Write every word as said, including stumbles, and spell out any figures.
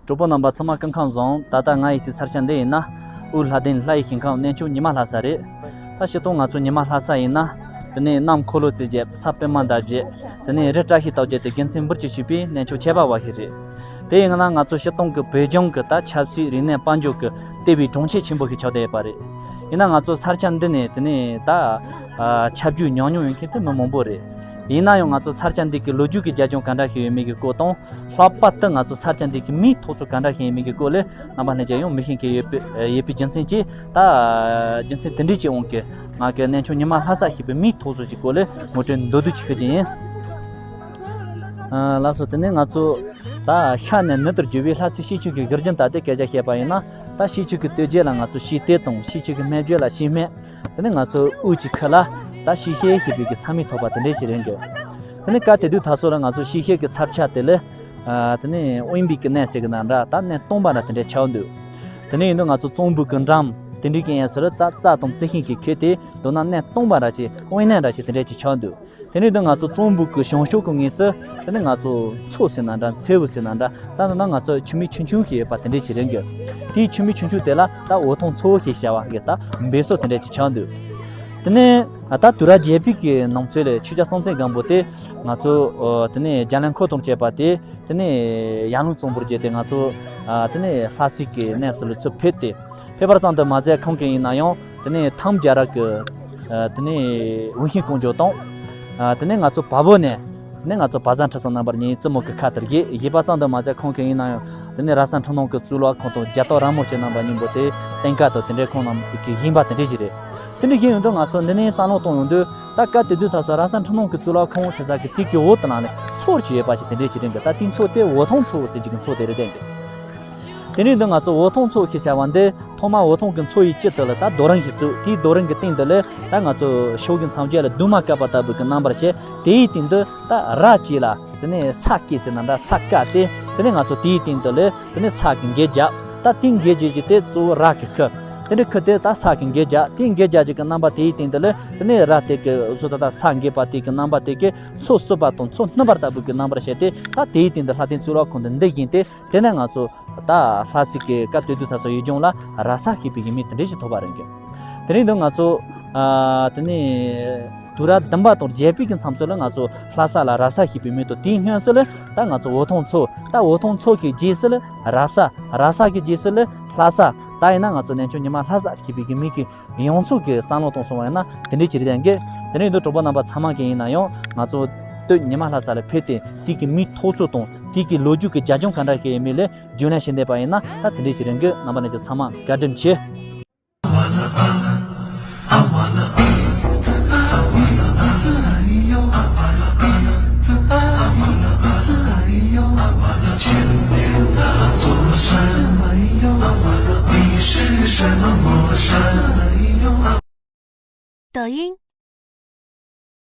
གྲོགས་པོ་རྣམ་པ་ཚང་མ་སྐུ་ཁམས་བཟང་། ད་ལྟ་ང་ཡོད་སའི་ས་ཆ་འདི་ཡིན་ན་དབུས་ལྷ་ལྡན་ལྷ་ཡི་ཞིང་ཁམས་གནས་མཆོག་ཉི་མ་ལྷ་ས་རེད། ད་སྤྱིར་བཏང་ང་ཚོ་ཉི་མ་ལྷ་ས་ཡིན་ན་དེ་ནས་གནམ་འཁོར་ལོ་རྩིས་བརྒྱབ། ས་པདྨ་འདབ་བརྒྱད། དེ་ནས་རི་བཀྲ་ཤིས་རྟགས་བརྒྱད་དེ་དགེ་མཚན་འབུར་གྱིས་ཕྱུག་པའི་གནས་མཆོག་ཁྱད་པར་བ་ཞིག་རེད། དེ་ཡིན་ན་ང་ཚོ་སྤྱིར་བཏང་གི་བོད་ལྗོངས་ཀྱི་ད་ཆབ་སྲིད་རིག་གནས་དཔལ་འབྱོར་གྱི་ལྟེ་བའི་གྲོང་ཁྱེར་ཆེན་པོ་ཞིག་ཆགས་བསྡད་ཡོད་པ་རེད། ཡིན་ན་ང་ཚོ་ས་ཆ་འདི་ནས་དེ་ནས་ད་ཨ་ཆབ་རྒྱུས་ཉམས་མྱོང་ཡོད་མཁན་དེ་མི་མང་པོ་རེད། ཡིན་ན་ཡང་ང་ཚོ་ས་ཆ་འདི་གི་ལོ་རྒྱུས་ཀྱི་རྒྱབ་ལྗོངས་ག་འདྲ་ཞིག་ཡོད་མེད་ཀྱི་སྐོར་དང་། ལྷག་པར་དུ་ང་ཚོ་ས་ཆ་འདི་གི་མིའི་ཐོག་ཚོ་ག་འདྲ་ཞིག་ཡིན་མིན་གྱི་སྐོར་ལ་རྣམ་པ་ལྷན་རྒྱས་ཡང་མི་ཤེས་མཁན་ཡོད་པའི་ཡོད་པའི་རྒྱུ་མཚན་གྱིས། ད་རྒྱུ་མཚན་དེ་འདྲའི་ཅིག་དབང་གིས་ང་གི་གནས་མཆོག་ཉི་མ་ལྷ་ས་ཞེས་པའི་མིའི་ཐོག་ཚོ་ཅིག་སྐོར་ལ་ངོ་སྤྲོད་མདོར་བསྡུས་ཅིག་ཞུ་རྒྱུ་ཡིན། ཨ་ལགས་སོ། དེ་ནས་ང་ཚོ་ད་ཤར་ནས་ནུབ་ཏུ་རྒྱུ་བའི་ལྷ་སའི་ཤེལ་ཆུ་གི་གུར་རྒྱུན་ད་ལྟའི་སྐད་ཆ་བཤད་པ་ཡིན་ན། ད་ཤེལ་ཆུ་གི་སྟོད་རྒྱུད་ལ་ང་ཚོ་ཤེལ་སྟོད་དང་། ཤེལ་ཆུ་གི་སྨད་རྒྱུད་ལ་ཤེལ་སྨད། དེ་ནས་ང་ཚོ་དབུས་ཀྱི་ཁུལ་ལ་ད་ཤེལ་ཤེལ་ཞེས་པའི་གི་ས་མིང་ཐོགས་པ་དེ་འདྲ་ཞིག་རེད་འདུག་དེ་ནས་སྐབས་དེ་དུས་ད་གཟོད་ལ་ང་ཚོ་ཤེལ་ཤེལ་གྱི་ས་ཆ་དེ་ལ་ཨ་དེ་ནས་དབེན་པའི་གི་གནས་ཟེར་གི་ན་འདྲ། ད་གནས་སྟོང་པ་འདྲ་དེ་འདྲ་ཆགས་འདུག་དེ་ནས་ཡིན་དུས་ང་ཚོ་གཙང་པོ་གི་འགྲམ་དེ་འདྲའི་གི་ཡན་ཟེར། ད་རྩྭ་དང་རྩི་ཤིང་གི་ཁུལ་དེ་མདོར་ན་གནས་སྟོང་པ་འདྲ་ཅིག་དབེན་གནས་འདྲ་ཅིག་དེ་འདྲ་ཅིག་ཆགས་འདུག་དེ་ནས་ཡིན་དུས་ང་ཚོ་གཙང་པོ་གི་བྱང་ཕྱོགས་ཀྱི་ངོས་སུ་དེ་ནས་ང་ཚོ་མཚོ་ཟེར་ན་འདྲ། མཚེའུ་ཟེར་ན་འདྲ། ད་ནང་ན་ང་ཚོ་ཆུ་མིག་ཆུང་ཆུང་ཞིག་ཡོད་པ་དེ་འདྲ་ཅིག་རེད་འདུག་དེའི་ཆུ་མིག་ཆུང་ཆུང་དེ་ལ་ད་འོད་ཐང་མཚོ་ཞེས་བྱ་བ་གི་ད་འབེབས་སྲོལ་དེ་འདྲ་ཅིག་ཆགས་འདུག་དེ་ནས་ད་དུས་རབས་བརྒྱད་པའི་གི་ནང་ཚོད་ལ་ཆོས་རྒྱལ་སྲོང་བཙན་སྒམ་པོ་དེ་ང་ཚོ་ཨོ་དེ་ནས་རྒྱ་ལམ་ཁོ་ཐང་བཅད་པ་དེ། དེ་ནས་ཡར་ཀླུང་གཙང་པོར་བརྒྱུད་དེ་ང་ཚོ་ཨ་དེ་ནས་ལྷ་སའི་གི་གནས་སུ་ལ་ཚུར་ཕེབས་ཏེ། ཕེབས་པར་ཙམ་དུ་མ་ཟད་ཁོང་གིས་ཡིན་ན་ཡང་དེ་ནས་ཐང་རྒྱལ་རབས་ཀྱི་ཨ་དེ་ནས་དབུ་ཤིང་བསྐོང་རྒྱུ་དང་། ཨ་དེ་ནས་ང་ཚོ་བལ་པོ་ནས་དེ་ནས་ང་ཚོ་བ་བཟང་ཁྲི་སྲོང་རྣམ་པ་གཉིས་བཙུན་མོ་གི་ཁ་དར་བཞེས་བཞེས་པ་ཙམ་དུ་མ་ཟད་ཁོང་གིས་ཡིན་ན་ཡང་དེ་ནས་ར་ས་འཕྲུལ་སྣང་གི་གཙུག་ལག་ཁང་དང་རྒྱ་སྟག་ར་མོ་ཆེ་རྣམ་པ་གཉིས་པོ་དེ་སྟེང་ཁ་དང་དེ་འདྲའི་ཁོང་རྣམས་ཀྱིས་བཞེངས་པ་དེ་འདྲ་ཞིག་རེད། དེ་འདྲ་ཞིག་ཡིན་དུས་ང་ཚོ་འདི་ནས་བསམ་བློ་གཏོང་ཡོང་དུས། ད་སྐབས་དེ་དུས་ད་གཟོད་ར་ས་འཕྲུལ་སྣང་གི་གཙུག་ལག་ཁང་ཟེར་ས་གི་དེ་གི་འོག་ཏུ་ནང་ནས་མཚོ་ཅིག་ཡོད་པ་ཞིག་དེ་འདྲ་ཞིག་རེད་འདུག་ད་དེའི་མཚོ་དེ་འོད་ཐང་མཚོ་ཟེར་གྱི་གི་མཚོ་དེ་རེད་འདུག་དེ་ནས་འདི་ང་ཚོ་འོད་ཐང་མཚོ་ཞེས་བྱ་བ་འདི་ཐོག་མར་འོད་ཐང་གི་མཚོ་ཡི་དཀྱིལ་དུ་ལ་ད་རྡོ་རིང་ཞིག་བཙུགས། དེའི་རྡོ་རིང་གི་སྟེང་དུ་ལ་ད་ང་ཚོ་ཕྱོགས་ཀྱི་མཚམས་བཅད་ལ་གདུང་མ་བཀབ་པ་ལྟ་བུ་གི་རྣམ་པར་བྱས། དེའི་སྟེང་དུ་ད་ར་ཅིག་ལ་དེ་ནས་ས་བཀལ་ཟེར་ན་འདྲ། ས་བཀལ་ཏེ་དེ་ནས་ང་ཚོ་དེའི་སྟེང་དུ་ལ་དེ་ནས་ས་གི་འགེལ་རྒྱག་ད་དེའི་འགེལ་རྒྱག་གི་དེ་གཙོ་བོ་ར་གི་ཁུ། དེ་འདྲའི་ཁུ་དེ་ད་ས་གི་འགེལ་རྒྱག་དེའི་འགེལ་རྒྱག་གི་རྣམ་པ་དེའི་སྟེང་དུ་ལ་དེ་ནས་ར་དེ་གི་བཟོ་ད་ད་ས་འགེལ་པ་དེ་གི་རྣམ་པ་དེ་གི་མཚོ་བསུབ་པ་དང་མཚོ་བསྣུབས་པ་ལྟ་བུ་གི་རྣམ་པར་བྱས་ཏེ། ད་དེའི་སྟེང་དུ་ལྷ་ལྡན་གཙུག་ལག་ཁང་དུ་འདི་བཞེངས་ཏེ། དེ་ནས་ང་ཚོ་ད་ལྷ་སའི་གི་སྐབས་དེ་དུས་ད་གཟོད་ཡུལ་ལྗོངས་ལ་ར་ས་ཞེས་པའི་གི་མིང་དེ་འདྲ་ཞིག་ཐོབ་པ་རེད་འགྱོ། དེ་རིང་འདི་ང་ཚོ་ཨ་དེ་ནས་དུས་རབས་བདུན་པ་དང་བརྒྱད་པའི་གི་མཚམས་ཚོད་ལ་ང་ཚོ་ལྷ་ས་ལ་ར་ས་ཞེས་པའི་མིང་དང་། དེའི་སྔོན་སུ་ལ་ད་ང་ཚོ་འོད་ཐང་མཚོ། ད་འོད་ཐང་མཚོ་གི་རྗེས་སུ་ལ་ར་ས། ར་ས་གི་རྗེས་སུ་ལ་ལྷ་ས། ད་ཡིན་ན་ང་ཚོ་གནས་མཆོག་ཉི་མ་ལྷ་ས་ཞེས་པའི་གི་མིང་གི་ཡོངས་རྫོགས་ཀྱི་བསམ་བློ་གཏོང་སོང་བ་ཡིན་ན་དེ་འདྲའི་ཅིག་རེད་འགྱོ། དེ་རིང་འདི་གྲོགས་པོ་རྣམ་པ་ཚང་མ་གིས་ཡིན་ན་ཡང་ང་ཚོ་སྟོད་ཉི་མ་ལྷ་ས་ལ་ཕེབས་ཏེ་དེ་གི་མིའི་ཐོག་ཚོ་དང་དེ་གི་ལོ་རྒྱུས་ཀྱི་རྒྱབ་ལྗོངས་ག་འདྲ་ཞིག་ཡིན་མིན་ལ་རྒྱུས་ལོན་བྱེད་འདོད་པ་ཡིན་ན་ད་དེ་འདྲའི་ཅིག་རེད་འགྱོ། རྣམ་པ་ལྷན་རྒྱས་ཚང་མ་བཀའ་དྲིན་ཆེ།